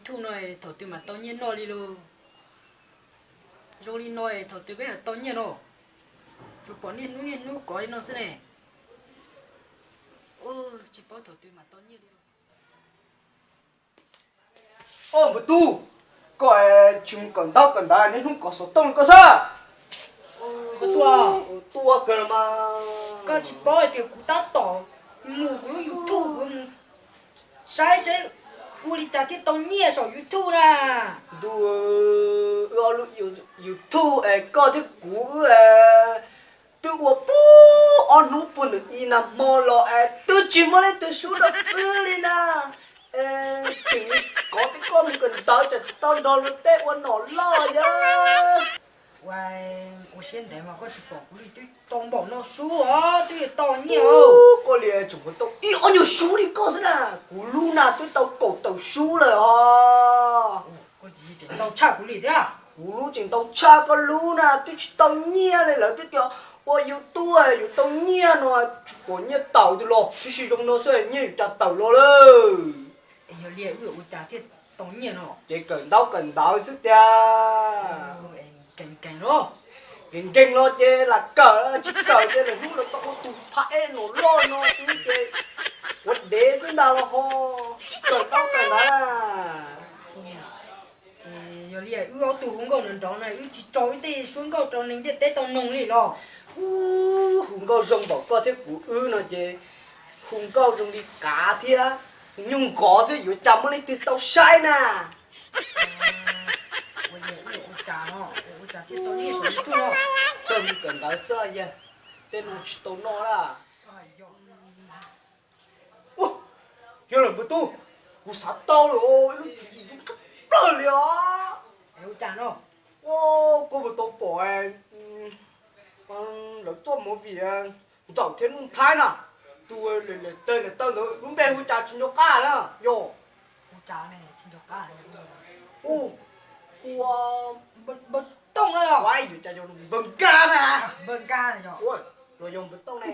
YouTube no thaum twg mam tau nyiaj noj li lauj. Zoo li no thaum twg peb mam tau nyiaj no? Tsuas pom niaj hnub niaj hnub kov li no xwb ne. Tsis paub thaum twg mam tau nyiaj li. Au npawg tub, koj tsis mus kawm ntaub kawm ntawv niaj hnub kov xov tooj li koj xwb? Tua, tua kawg mas. Koj tsis paub hais tias kuv tab tom mus kuv lub YouTube kuv mus saib saib ua li cas thiaj tau nyiaj saum YouTube na. Ntuj, wb ob lub YouTube es koj thiab kuv wb twb ua puag ob hnub puag nram ib nag hmo los es twb tsis muaj leej twg sub rau wb li na. Es tseem kov tias koj mus kawm ntawv tsam tsis tau nrog luag tej ua nom loj yog. Ua siab ntev mas koj tsis pom kuv li twb tau npaum no sub os, twb yuav tau nyiaj os. Koj li tseem tau ib ob nyuag sub li koj xwb na, kuv lub na twb tau kaum tawm sub lawm os. Koj tsis tseem tau tshaj kuv li thiab. Kuv lub tseem tau tshaj koj lub na, twb tsis tau nyiaj li lawv twb tias ua YouTube yuav tau nyiaj no, tsis pom nyiaj tawm twg los, tib si zoo no xwb nyiaj yuav cas tawm los lawm. Yog li wb yuav ua cas thiaj tau nyiaj no? Ces kawm ntaub kawm ntawv xwb tiag. Nkees nkees los. Nkees nkees los ces lam kawm, tsis kawm ces lwm hnub los tau ua tus pha ej nom loj no xwb ces ua dev xwb ntag los ho. Tsis kawm ntaub kawm ntawv. Yog li wb ob tug hu nkauj nrov nrov na, wb tsis tso wb tej suab nkauj rau neeg ntiaj teb tau noog li los? Ub, hu nkauj zoo npaum koj thiab kuv wb no ces hu nkauj zoo li kav thiab nyuj nqov xwb yuav cas muaj leej twg tau saib na. Ua li wb yuav ua cas no, ua cas thiaj tau nyiaj saum YouTube no? Kawg mus kawm ntawv xwb yog, tej no tsis tau noj na. Ua, yog lawm npawg tub, kuv xav tau lawm, ib lub tswv yim zoo tshaj plaws li os. Ua cas no? Ua, koj puas tau pom lawv txoj movie Ntxawm thiab Nuj Nplhaib na, tus lem lem teg lem taw ntawd lub npe hu cas tsis nco qab na. Yog hu cas ne, tsis nco qab. Hu ua Npawg Tooj na. Ua, yuav cas yog Npawg Nkaj na. Npawg Nkaj yog. Ua, los yog Npawg Tooj ne.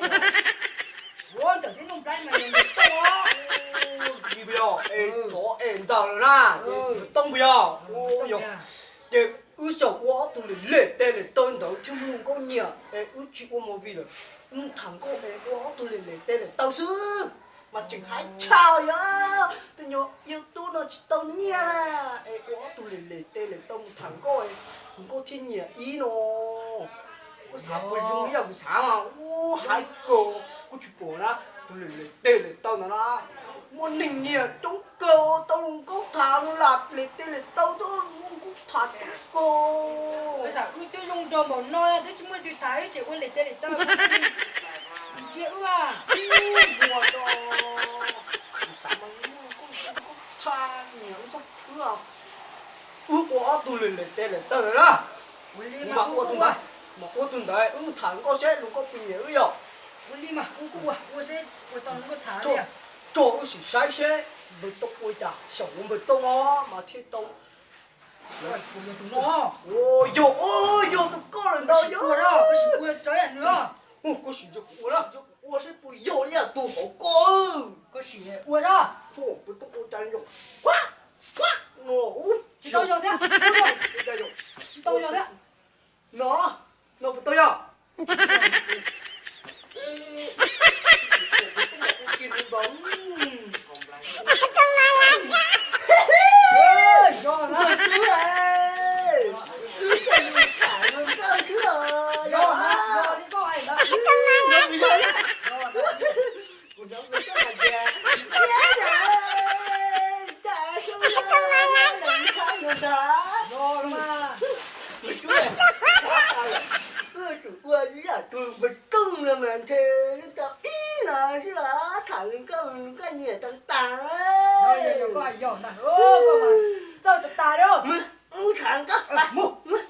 Ua, Ntxawm thiab Nuj Nplhaib mas yog Npawg Tooj os. Npawg yog es tsov es Ntxawm lawm na, ces Npawg Tooj npawg yog. Ua, yog. Ces wb xyaum ua ob tug lem lem teg lem taw ntawd thiaj muaj nkauj nyiam es wb tsis ua movie lawm, wb tham nkauj es ua ob tug lem lem teg lem taw xwb mas tseem haib tshaj yog. Tej nyuag YouTube no tsis tau nyiaj na, es ua ob tug lem lem teg lem taw mus tham nkauj, nkauj thiaj nyiam ib no. Kuv xav puas zoo li yam kuv xav mas ua haib kawg, kuv tsis pom na, tus lem lem teg lem taw ntawd na muaj neeg nyiam coob kawg, tau nkauj tham lam lem teg lem taw tau nkauj tham coob kawg. Wb twb zoo nraug npaum no twb tsis muaj leej twg tham wb tseem ua lem teg lem taw, ntsia wb. Ua, kuv xav mas muaj nkauj tshaj nyiam wb txog wb. Wb ua ob tug lem lem teg lem taw ntawd na. Kuv mam ua tus ntawd, mam ua tus ntawd wb mus tham nkauj seb luag nkauj puas nyiam wb yog. Ua li mas ua kuj ua, ua seb puas tau luag nkauj tham. Tso wb sim saib seb Npawg Tooj ua cas, xyaum ua Npawg Tooj no mas thiaj tau. Yog, yog tus koj lawm ntag yog. Ua, koj sim nrog kuv ua na, ua seb puas yog li yam tus hauv ko. Koj sim ua na. Npawg Tooj ua cas yog, ua, ua, no, tsis tau yog thiab. Tsis tau yog thiab. No, no puas tau yog? Yog na. Kuv tham zoo nkauj xwb os. Yog na, yog li koj hais ntawd. Kuv hnov Npawg Tooj hais tias, Npawg Tooj, cas zoo li Npawg Tooj ntag. Yog mas. Wb tsum ua ib yam tus Npawg Tooj no mas ntshe tau ib no xwb os, tham zoo nkauj zoo nkauj nyiam tau tas. Yog, yog, yog, koj hais yog ntag, koj mas txawj tas tas li. Mus, mus tham nkauj, mus.